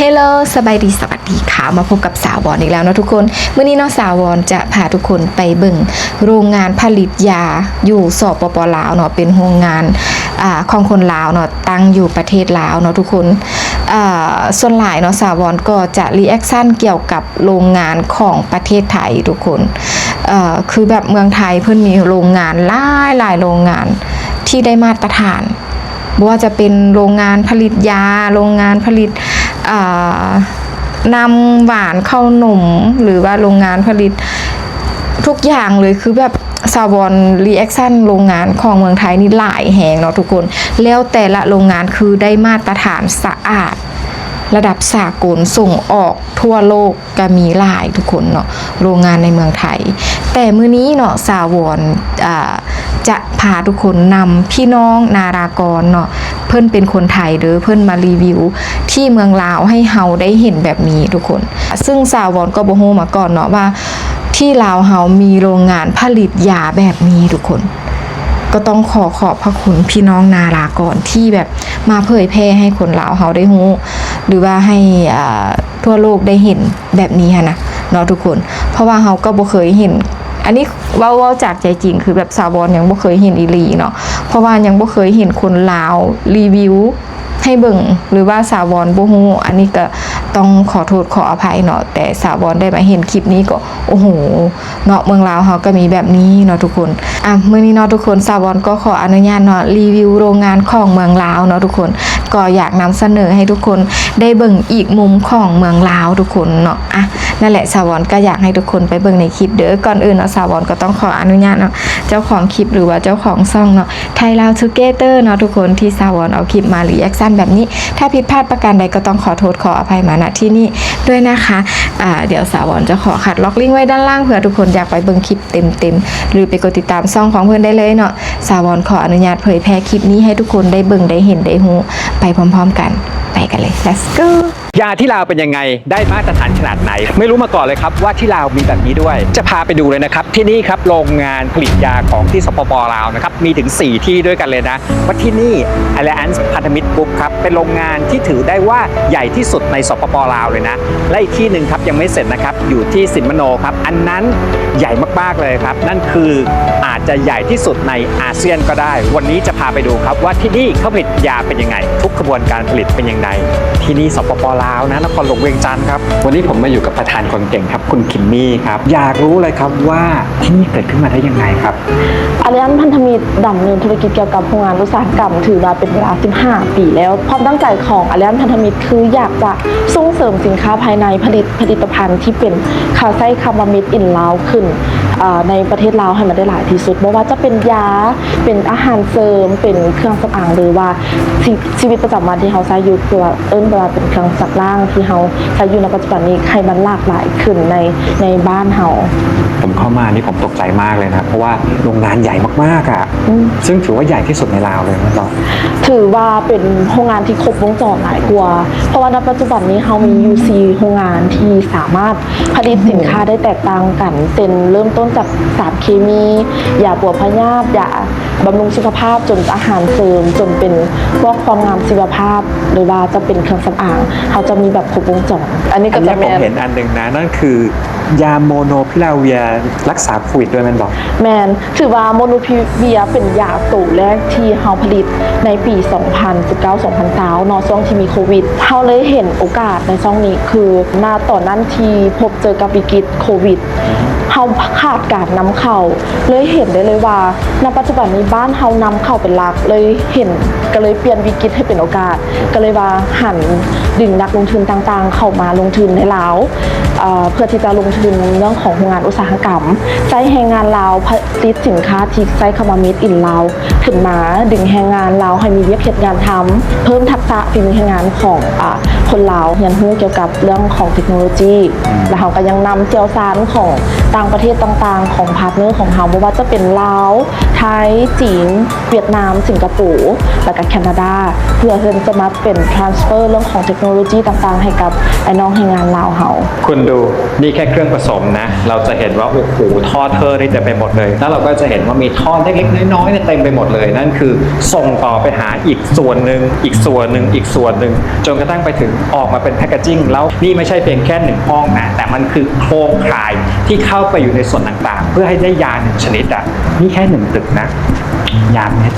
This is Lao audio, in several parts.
ເຮລໂລ ສະບາຍດີ ສະຫວັດດີຄ່ະ ມາພົບກັບສາວອນອີກແລ້ວເນາະທຸກຄົນ. ມື້ນີ້ເນາະ ສາວອນຈະພາທຸກຄົນໄປເບິ່ງໂຮງງານຜະລິດຢາຢູ່ ສປປ ລາວເນາະ, ເປັນໂຮງງານ ອາ ຂອງຄົນລາວເນາະ, ຕັ້ງຢູ່ປະເທດລາວເນາະທຸກຄົນ. ອາ ສ່ວນຫຼາຍເນາະ ສາວອນກໍຈະຣີແອັກຊັນກ່ຽວກັບໂຮງງານຂອງປະເທດໄທທຸກຄົນ. ເອີ ຄືແບບເມືອງໄທເພິ່ນມີໂຮງງານຫຼາຍໆໂຮງງານທີ່ໄດ້ມາດຕະຖານ. ບໍ່ວ່າຈະເປັນໂຮງງານຜະລິດຢາ, ໂຮງງານຜະລິດ ອ່າ ນ້ຳຫວານ, ເຂົ້າໜົມ ຫຼືວ່າໂຮງງານຜະລິດທຸກຢ່າງເລີຍ. ຄືແບບສາວອນຣີແອັກຊັນໂຮງງານຂອງເມືອງໄທນີ້ຫຼາຍແຮງເນາະທຸກຄົນ, ແລ້ວແຕ່ລະໂຮງງານຄືໄດ້ມາດຕະຖານສະອາດລະດັບສາກົນ ສົ່ງອອກທົ່ວໂລກ ກະມີຫຼາຍທຸກຄົນເນາະ ໂຮງງານໃນເມືອງໄທ. ແຕ່ມື້ນີ້ເນາະ ສາວອນ ອາ ຈະພາທຸກຄົນນຳພີ່ນ້ອງນາລາກອນເນາະ, ເພິ່ນເປັນຄົນໄທເດີ, ເພິ່ນມາຣີວິວທີ່ເມືອງລາວໃຫ້ເຮົາໄດ້ເຫັນແບບນີ້ທຸກຄົນ. ຊຶ່ງສາວອນກໍບໍ່ຮູ້ມາກ່ອນເນາະວ່າ ທີ່ລາວເຮົາມີໂຮງງານຜະລິດຢາແບບນີ້ທຸກຄົນ. ກໍຕ້ອງຂໍຂອບພະຄຸນພີ່ນ້ອງນາລາກອນທີ່ແບບມາເຜີຍແຜ່ໃຫ້ຄົນລາວເຮົາໄດ້ຮູ້ ຫຼືວ່າໃຫ້ ອາ ທົ່ວໂລກໄດ້ເຫັນແບບນີ້ຫັ້ນນະເນາະທຸກຄົນ. ເພາະວ່າເຮົາກໍບໍ່ເຄີຍເຫັນ, ອັນນີ້ເວົ້າ ເວົ້າຈາກໃຈຈິງ ຄືແບບສາວອນຍັງບໍ່ເຄີຍເຫັນອີ່ຫຼີເນາະ, ເພາະວ່າຍັງບໍ່ເຄີຍເຫັນຄົນລາວຣີວິວໃຫ້ເບິ່ງ ຫຼືວ່າສາວອນບໍ່ຮູ້. ອັນນີ້ກໍຕ້ອງຂໍໂທດຂໍອະໄພເນາະ, ແຕ່ສາວອນໄດ້ມາເຫັນຄລິບນີ້ກໍ ໂອ້ໂຫ ເນາະ ເມືອງລາວເຮົາກໍມີແບບນີ້ເນາະທຸກຄົນ. ອ່ະ ມື້ນີ້ເນາະທຸກຄົນ ສາວອນກໍຂໍອະນຸຍາດເນາະ ຣີວິວໂຮງງານຂອງເມືອງລາວເນາະທຸກຄົນ, ກໍຢາກນຳສະເໜີໃຫ້ທຸກຄົນໄດ້ເບິ່ງອີກມຸມຂອງເມືອງລາວທຸກຄົນເນາະ. ອ່ະ ນັ້ນແຫຼະ ສາວອນກໍຢາກໃຫ້ທຸກຄົນໄປເບິ່ງໃນຄລິບເດີ. ກ່ອນອື່ນເນາະ ສາວອນກໍຕ້ອງຂໍອະນຸຍາດເນາະ ເຈົ້າຂອງຄລິບ ຫຼືວ່າເຈົ້າຂອງຊ່ອງເນາະ ໄທລາວທູເກເຕີເນາະທຸກຄົນ ທີ່ສາວອນເອົາຄລິບມາຣີແອັກຊັນແບບນີ້. ຖ້າຜິດພາດປະການໃດກໍຕ້ອງຂໍໂທດຂໍອະໄພມາ ນະ ທີ່ນີ້ດ້ວຍນະຄະ. ອາ ດຽວສາວອນຈະຂໍຂັດລັອກລິ້ງໄວ້ດ້ານລ່າງ ເພື່ອທຸກຄົນຢາກໄປເບິ່ງຄລິບເຕັມໆ ຫຼືໄປກົດຕິດຕາມຊ່ອງຂອງເພິ່ນໄດ້ເລີຍເນາະ. ສາວອນຂໍອະນຸຍາດເຜີຍແຜ່ຄລິບນີ້ໃຫ້ທຸກຄົນໄດ້ເບິ່ງ ໄດ້ເຫັນ ໄດ້ຮູ້ໄປພ້ອມໆກັນ. ໄປກັນເລີຍ Let's go. ຢາທີ່ລາວເປັນຍັງໄງ? ໄດ້ມາດຕະຖານຂະໜາດໄຫນ? ໄມ່ຮູ້ມາກ່ອນເລີຍຄັບວ່າທີ່ລາວມີແບບນີ້ດ້ວຍ. ຈະພາໄປດູເລີຍນະຄັບ ທີ່ນີ້ຄັບ ໂຮງງານຜະລິດຢາຂອງທີ່ ສປປ ລາວນະຄັບ ມີເຖິງສີ່ທີ່ດ້ວຍກັນເລີຍນະ. ວ່າທີ່ນີ້ Alliance ພັນທະມິດ Group ຄັບ ເປັນໂຮງງານທີ່ຖືໄດ້ວ່າໃຫຍ່ທີ່ສຸດໃນ ສປປ ລາວເລີຍນະ. ແລະ ອີກທີ່ໜຶ່ງຄັບ ຍັງໄມ່ເສັດນະຄັບ ຢູ່ທີ່ສິນມະໂນຄັບ ອັນນັ້ນໃຫຍ່ມາກໆເລີຍຄັບ ນັ້ນຄືອາດຈະໃຫຍ່ທີ່ສຸດໃນອາຊຽນກໍໄດ້. ວັນນີ້ຈະພາໄປດູຄັບວ່າທີ່ນີ້ເຂົາຜະລິດຢາເປັນຍັງໄງ ທຸກຂະບວນການຜະລິດເປັນຢ່າງໃດ ທີ່ນີ້ ສປປ ລາວນະ ນະຄອນຫຼວງວຽງຈັນຄັບ. ວັນນີ້ຜົມມາຢູ່ກັບປະທານຄົນເກັ່ງຄັບ ຄຸນຄິມມີ່ຄັບ. ຢາກຮູ້ເລີຍຄັບວ່າທີ່ນີ້ເກີດຂຶ້ນມາໄດ້ຍັງໄງຄັບ? Alliance ພັນທະມິດດຳເນີນທຸລະກິດກ່ຽວກັບໂຮງງານອຸດສາຫະກຳ ຖືວ່າເປັນເວລາສິບຫ້າປີແລ້ວ. ຄວາມຕັ້ງໃຈຂອງ Alliance ພັນທະມິດ ຄືຢາກຈະສົ່ງເສີມສິນຄ້າພາຍໃນ, ຜະລິດຜະລິດຕະພັນທີ່ເປັນ ເຂົາໃຊ້ຄຳວ່າ Made in Lao ຂຶ້ນ ເອີ ໃນປະເທດລາວໃຫ້ມັນໄດ້ຫຼາຍທີ່ສຸດ. ບໍ່ວ່າຈະເປັນຢາ, ເປັນອາຫານເສີມ, ເປັນເຄື່ອງສຳອາງ ຫຼືວ່າ ຊີ ຊີວິດປະຈຳວັນທີ່ເຮົາໃຊ້ຢູ່ ຄືວ່າເອີ້ນໄປວ່າເປັນເຄື່ອງຊັກລ້າງທີ່ເຮົາໃຊ້ຢູ່ໃນປັດຈຸບັນນີ້ ໃຫ້ມັນຫຼາກຫຼາຍຂຶ້ນໃນ ໃນບ້ານເຮົາ. ຜົມເຂົ້າມານີ້ ຜົມຕົກໃຈມາກເລີຍນະ ເພາະວ່າໂຮງງານໃຫຍ່ມາກໆອະ ອືມ ຊຶ່ງຖືວ່າໃຫຍ່ທີ່ສຸດໃນລາວເລີຍແມ່ນບໍ່? ຖືວ່າເປັນໂຮງງານທີ່ຄົບວົງຈອນຫຼາຍກວ່າ ເພາະວ່າໃນປັດຈຸບັນນີ້ເຮົາມີຢູ່ສີ່ໂຮງງານທີ່ສາມາດຜະລິດສິນຄ້າໄດ້ແຕກຕ່າງກັນ ເຊັ່ນ ເລີ່ມຕົ້ນຈາກສານເຄມີ, ຢາປົວພະຍາດ, ຢາ ບຳລຸງສຸຂະພາບ ຈົນອາຫານເສີມ ຈົນເປັນພວກຄວາມງາມຊີວະພາບ ຫຼືວ່າຈະເປັນເຄື່ອງສຳອາງ ເຮົາຈະມີແບບຄົບວົງຈອນ. ອັນນີ້ກໍຈະແມ່ນ ອັນນີ້ຜົມເຫັນອັນໜຶ່ງນະ ນັ້ນຄືຢາໂມໂນພິລາເວຍລັກສາໂຄວິດດ້ວຍແມ່ນບໍ່? ແມ່ນ ຖືວ່າໂມໂນພິລາເວຍເປັນຢາໂຕແລກທີ່ເຮົາຜະລິດໃນປີສອງພັນສິບເກົ້າ ສອງພັນຊາວເນາະ ຊ່ວງທີ່ມີໂຄວິດ ເຮົາເລີຍເຫັນໂອກາດໃນຊ່ວງນີ້ ຄື ນະ ຕອນນັ້ນທີ່ພົບເຈີກັບວິກິດໂຄວິດ ເຮົາຂາດການນຳເຂົ້າ ເລີຍເຫັນໄດ້ເລີຍວ່າ ນະ ປັດຈຸບັນນີ້ບ້ານເຮົານຳເຂົ້າເປັນຫຼັກ ເລີຍເຫັນ ກໍເລີຍປ່ຽນວິກິດໃຫ້ເປັນໂອກາດ ກໍເລີຍວ່າຫັນດຶງນັກລົງທຶນຕ່າງໆເຂົ້າມາລົງທຶນໃນລາວ ເອີ ເພື່ອທີ່ຈະລົງທຶນເລື່ອງຂອງໂຮງງານອຸດສາຫະກຳ ໃຊ້ແຮງງານລາວຜະລິດສິນຄ້າທີ່ໃຊ້ຄຳວ່າ Made in Lao ຂຶ້ນມາ ດຶງແຮງງານລາວໃຫ້ມີວຽກເຮັດງານທຳ ເພີ່ມທັກສະຝີມືແຮງງານຂອງ ອາ ຄົນລາວ ຮຽນຮູ້ກ່ຽວກັບເລື່ອງຂອງເທັກໂນໂລຈີ ແລະ ເຮົາກໍຍັງນຳຊ່ຽວຊານຂອງຕ່າງປະເທດຕ່າງໆ ຂອງພາດເນີຂອງເຮົາ ບໍ່ວ່າຈະເປັນລາວ, ໄທ, ຈີນ, ຫວຽດນາມ, ສິງກະໂປ ແລະ ກະແຄນາດາ ເພື່ອເພິ່ນຈະມາເປັນ transfer ເລື່ອງຂອງເທັກໂນໂລຈີຕ່າງໆ ໃຫ້ກັບອ້າຍນ້ອງແຮງງານລາວເຮົາ. ຄຸນດູ ນີ້ແຄ່ເຄື່ เครื่องผสมนะ เราจะเห็นว่า โอ้โห ท่อเทอร์นี่เต็มไปหมดเลย แล้วเราก็จะเห็นว่ามีท่อเล็กๆน้อยๆเนี่ยเต็มไปหมดเลย นั่นคือส่งต่อไปหาอีกส่วนหนึ่ง อีกส่วนหนึ่ง อีกส่วนหนึ่ง จนกระทั่งไปถึงออกมาเป็นแพคเกจจิ้ง แล้วนี่ไม่ใช่เพียงแค่หนึ่งห้องนะ แต่มันคือโครงข่ายที่เข้าไปอยู่ในส่วนต่างๆ เพื่อให้ได้ยาหนึ่งชนิดอะ นี่แค่หนึ่งตึกนะ ยาเม็ด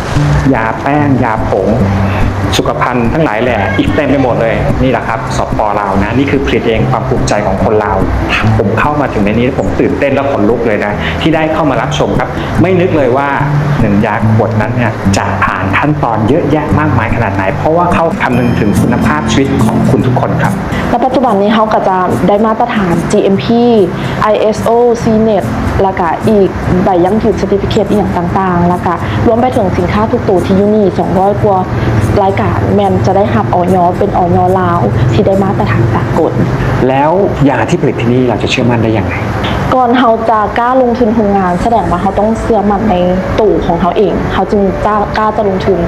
ยาแป้ง ยาผง สุขภัณฑ์ทั้งหลายแหละ อีกเต็มไปหมดเลย นี่แหละครับ สปป.ลาวนะ นี่คือผลิตเอง ความภูมิใจของคนลาว ผมเข้ามาถึงในนี้ ผมตื่นเต้นและขนลุกเลยนะ ที่ได้เข้ามารับชมครับ ไม่นึกเลยว่าหนึ่งยาขวดนั้นเนี่ย จะผ่านขั้นตอนเยอะแยะมากมายขนาดไหน เพราะว่าเขาคำนึงถึงคุณภาพชีวิตของคุณทุกคนครับ ໃນປັດຈຸບັນນີ້ເຮົາກໍຈະໄດ້ມາດຕະຖານ GMP ISO CNET ແລ້ວກະອີກໃບຢັ້ງຢືນ Certificate ອີ່ຫຍັງຕ່າງໆ ແລ້ວກະລວມໄປເຖິງສິນຄ້າທຸກໂຕທີ່ຢູ່ນີ້ ສອງຮ້ອຍກວ່າລາຍການ ແມ່ນຈະໄດ້ຮັບ ອຢ ເປັນ ອຢ ລາວ ທີ່ໄດ້ມາດຕະຖານສາກົນ. แล้วยาที่ผลิตที่นี่เราจะเชื่อมั่นได้ยังไง? ກ່ອນເຮົາຈະກ້າລົງທຶນໂຮງງານ ສະແດງວ່າເຮົາຕ້ອງເຊື່ອໝັ້ນໃນໂຕຂອງເຮົາເອງ ເຮົາຈຶ່ງຈະກ້າຈະລົງທຶນ.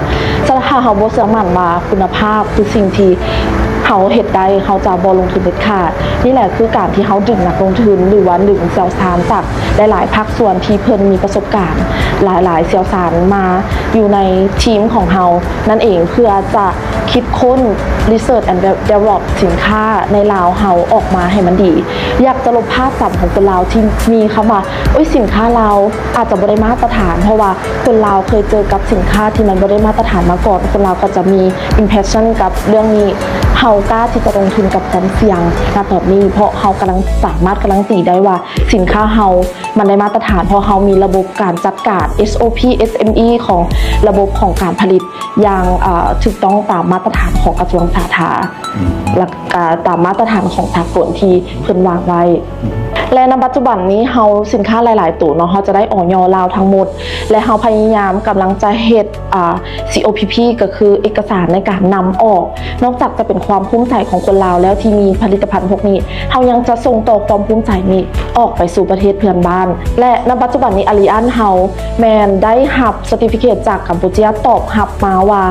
ຖ້າເຮົາບໍ່ເຊື່ອໝັ້ນວ່າຄຸນນະພາບຄືສິ່ງທີ່ເຮົາເຮັດໄດ້ ເຮົາຈະບໍ່ລົງທຶນເດັດຂາດ. ນີ້ແຫຼະຄືການທີ່ເຮົາດຶງນັກລົງທຶນ ຫຼືວ່າດຶງຊ່ຽວຊານຈາກຫຼາຍໆພາກສ່ວນທີ່ເພິ່ນມີປະສົບການ ຫຼາຍໆຊ່ຽວຊານມາຢູ່ໃນທີມຂອງເຮົານັ້ນເອງ ເພື່ອຈະຄິດຄົ້ນ Research and Develop ສິນຄ້າໃນລາວເຮົາອອກມາໃຫ້ມັນດີ. ຢາກຈະລົບພາບຈຳຂອງຄົນລາວທີ່ມີຄຳວ່າ ໂອ້ຍ ສິນຄ້າລາວອາດຈະບໍ່ໄດ້ມາດຕະຖານ ເພາະວ່າຄົນລາວເຄີຍເຈີກັບສິນຄ້າທີ່ມັນບໍ່ໄດ້ມາດຕະຖານມາກ່ອນ ຄົນລາວກໍຈະມີ impression ກັບເລື່ອງນີ້. ເຮົາກ້າທີ່ຈະລົງທຶນກັບຄວາມສ່ຽງນະຕອນນີ້ ເພາະເຮົາກຳລັງສາມາດກາຣັນຕີໄດ້ວ່າສິນຄ້າເຮົາມັນໄດ້ມາດຕະຖານ ເພາະເຮົາມີລະບົບການຈັດການ SOP SME ຂອງລະບົບຂອງການຜະລິດຢ່າງ ເອີ ຖືກຕ້ອງຕາມມາດຕະຖານຂອງກະຊວງສາທາ ແລະ ກະຕາມມາດຕະຖານຂອງສາກົນທີ່ເພິ່ນວາງໄວ້ ແລະ ນຳປັດຈຸບັນນີ້ເຮົາ ສິນຄ້າຫຼາຍໆໂຕເນາະ ເຮົາຈະໄດ້ ອຢ ລາວທັງໝົດ ແລະ ເຮົາພະຍາຍາມກຳລັງຈະເຮັດ ອາ COPP ກໍຄືເອກະສານໃນການນຳອອກ. ນອກຈາກຈະເປັນຄວາມພູມໃຈຂອງຄົນລາວແລ້ວທີ່ມີຜະລິດຕະພັນພວກນີ້ ເຮົາຍັງຈະສົ່ງຕໍ່ຄວາມພູມໃຈນີ້ອອກໄປສູ່ປະເທດເພື່ອນບ້ານ ແລະ ນຳປັດຈຸບັນນີ້ Allianz ເຮົາແມ່ນໄດ້ຮັບ Certificate ຈາກກຳປູເຈຍ ຕອບຮັບມາວ່າ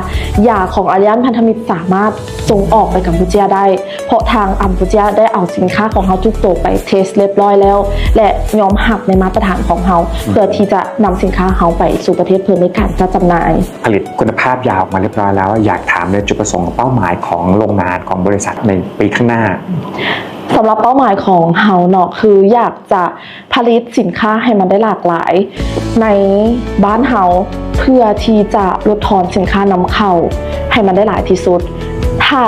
ຢາຂອງ Allianz ພັນທະມິດສາມາດ ສົ່ງອອກໄປກຳປູເຈຍໄດ້ ເພາະທາງກຳປູເຈຍໄດ້ເອົາສິນຄ້າຂອງເຮົາທຸກໂຕໄປ test ຮຽບຮ້ອຍແລ້ວ ແລະ ຍອມຮັບໃນມາດຕະຖານຂອງເຮົາ ເພື່ອທີ່ຈະນຳສິນຄ້າເຮົາໄປສູ່ປະເທດເພິ່ນໃນການຈັດຈຳໜ່າຍ. ผลิตคุณภาพยาออกมาเรียบร้อยแล้ว อยากถามในจุดประสงค์เป้าหมายของโรงงานของบริษัทในปีข้างหน้า ສຳລັບເປົ້າໝາຍຂອງເຮົາເນາະ ຄືຢາກຈະ ຜະລິດສິນຄ້າໃຫ້ມັນໄດ້ຫຼາກຫຼາຍໃນບ້ານເຮົາ ເພື່ອທີ່ຈະຫຼຸດຖອນສິນຄ້ານຳເຂົ້າໃຫ້ມັນໄດ້ຫຼາຍທີ່ສຸດ. ຖ້າ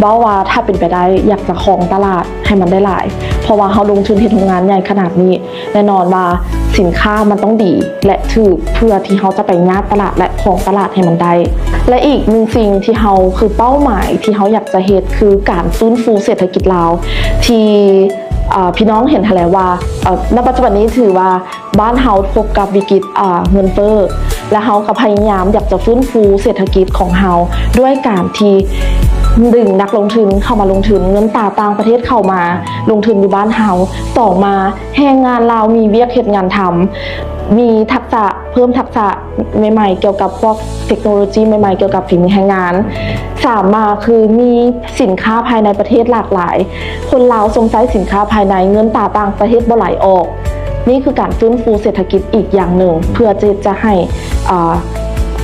ເວົ້າວ່າ ຖ້າເປັນໄປໄດ້ ຢາກຈະຄອງຕະຫຼາດໃຫ້ມັນໄດ້ຫຼາຍ ເພາະວ່າເຮົາລົງທຶນເຮັດໂຮງງານໃຫຍ່ຂະໜາດນີ້ ແນ່ນອນວ່າສິນຄ້າມັນຕ້ອງດີ ແລະ ຖືກ ເພື່ອທີ່ເຮົາຈະໄປຍາດຕະຫຼາດ ແລະ ຄອງຕະຫຼາດໃຫ້ມັນໄດ້. ແລະ ອີກໜຶ່ງສິ່ງທີ່ເຮົາ ຄືເປົ້າໝາຍທີ່ເຮົາຢາກຈະເຮັດ ຄືການຟື້ນຟູເສດຖະກິດລາວ ທີ່ ເອີ ພີ່ນ້ອງເຫັນຫັ້ນແຫຼະວ່າ ເອີ ນະປັດຈຸບັນນີ້ຖືວ່າບ້ານເຮົາພົບກັບວິກິດ ເອີ ເງິນເຟີ້ ແລະ ເຮົາກໍພະຍາຍາມຢາກຈະຟື້ນຟູເສດຖະກິດຂອງເຮົາ ດ້ວຍການທີ່ດຶງນັກລົງທຶນເຂົ້າມາລົງທຶນ, ເງິນຕາຕ່າງປະເທດເຂົ້າມາລົງທຶນຢູ່ບ້ານເຮົາ, ສອງມາແຮງງານລາວມີວຽກເຮັດງານທຳ, ມີທັກສະ ເພີ່ມທັກສະ ໃໝ່ໆ ກ່ຽວກັບພວກເທັກໂນໂລຈີໃໝ່ໆ ກ່ຽວກັບຝີມືແຮງງານ. ສາມມາຄືມີສິນຄ້າພາຍໃນປະເທດຫຼາກຫຼາຍ, ຄົນລາວຊົມໃຊ້ສິນຄ້າພາຍໃນ, ເງິນຕາຕ່າງປະເທດບໍ່ໄຫຼອອກ. ນີ້ຄືການຟື້ນຟູເສດຖະກິດອີກຢ່າງໜຶ່ງ ເພື່ອທີ່ຈະໃຫ້ ເອີ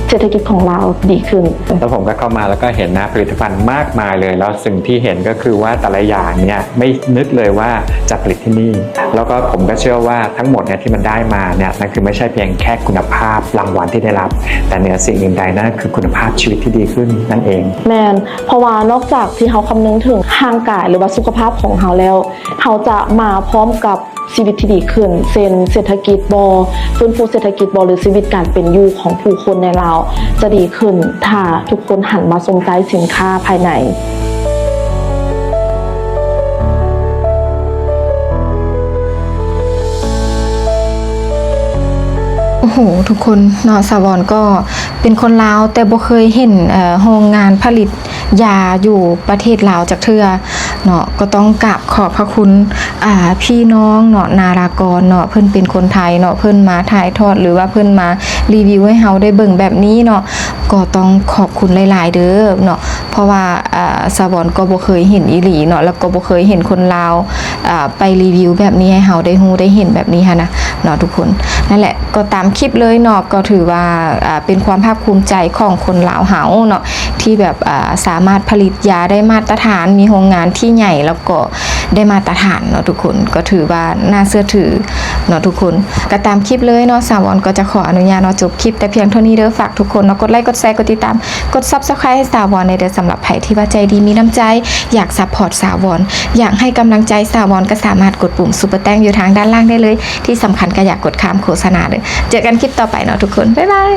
ເສດຖະກິດຂອງລາວດີຂຶ້ນ. แล้วผมก็เข้ามาแล้วก็เห็นนะผลิตภัณฑ์มากมายเลย แล้วสิ่งที่เห็นก็คือว่าแต่ละอย่างเนี่ยไม่นึกเลยว่าจะผลิตที่นี่ แล้วก็ผมก็เชื่อว่าทั้งหมดเนี่ยที่มันได้มาเนี่ย นั่นคือไม่ใช่เพียงแค่คุณภาพรางวัลที่ได้รับ แต่เหนือสิ่งอื่นใดนั่นคือคุณภาพชีวิตที่ดีขึ้นนั่นเอง. ແມ່ນ ເພາະວ່ານອກຈາກທີ່ເຮົາຄຳນຶງເຖິງຮ່າງກາຍ ຫຼືວ່າສຸຂະພາບຂອງເຮົາແລ້ວ ເຮົາຈະມາພ້ອມກັບຊີວິດທີ່ດີຂຶ້ນ ເຊັ່ນ ເສດຖະກິດບໍ ຟື້ນຟູເສດຖະກິດບໍ ຫຼື ຊີວິດການເປັນຢູ່ຂອງຜູ້ຄົນໃນລາວຈະດີຂຶ້ນ ຖ້າທຸກຄົນຫັນມາຊົມໃຊ້ສິນຄ້າພາຍໃນ. ໂອ້ໂຫ ທຸກຄົນເນາະ ສາວອນກໍເປັນຄົນລາວ ແຕ່ບໍ່ເຄີຍເຫັນ ເອີ ໂຮງງານຜະລິດຢາຢູ່ປະເທດລາວຈັກເທື່ອເນາະ. ກໍຕ້ອງກາບຂອບພະຄຸນ ອາ ພີ່ນ້ອງເນາະ ນາລາກອນເນາະ ເພິ່ນເປັນຄົນໄທເນາະ ເພິ່ນມາຖ່າຍທອດ ຫຼືວ່າເພິ່ນມາຣີວິວໃຫ້ເຮົາໄດ້ເບິ່ງແບບນີ້ເນາະ ກໍຕ້ອງຂອບຄຸນຫຼາຍໆເດີເນາະ. ເພາະວ່າ ເອີ່ ສາວອນກໍບໍ່ເຄີຍເຫັນອີ່ຫຼີເນາະ ແລ້ວກໍບໍ່ເຄີຍເຫັນຄົນລາວ ເອີ່ ໄປຣີວິວແບບນີ້ໃຫ້ເຮົາໄດ້ຮູ້ໄດ້ເຫັນແບບນີ້ຫັ້ນນະເນາະທຸກຄົນ. ນັ້ນແຫຼະ ກໍຕາມຄລິບເລີຍເນາະ ກໍຖືວ່າ ເປັນຄວາມພາກພູມໃຈຂອງຄົນລາວເຮົາເນາະ ທີ່ແບບ ສາມາດຜະລິດຢາໄດ້ມາດຕະຖານ ມີໂຮງງານທີ່ໃຫຍ່ ແລ້ວກໍໄດ້ມາດຕະຖານເນາະທຸກຄົນ ກໍຖືວ່າໜ້າເຊື່ອຖືເນາະທຸກຄົນ. ກໍຕາມຄລິບເລີຍເນາະ ສາວອນກໍຈະຂໍອະນຸຍາດເນາະ ຈົບຄລິບແຕ່ພຽງເທົ່ານີ້ເດີ. ຝາກທຸກຄົນເນາະ ກົດໄລ ກົດແຊ ກົດຕິດຕາມ ກົດ Subscribe ໃຫ້ສາວອນແດ່ເດີ. ສຳລັບໃຜທີ່ວ່າໃຈດີມີນ້ຳໃຈ ຢາກ support ສາວອນ ຢາກໃຫ້ກຳລັງໃຈສາວອນ ກໍສາມາດກົດປຸ່ມ Super Thanks ຢູ່ທາງດ້ານລ່າງໄດ້ເລີຍ. ທີ່ສຳຄັນກໍຢ່າກົດຂ້າມໂຄສະນາເດີ. ເຈີກັນຄລິບຕໍ່ໄປເນາະທຸກຄົນ ບາຍບາຍ.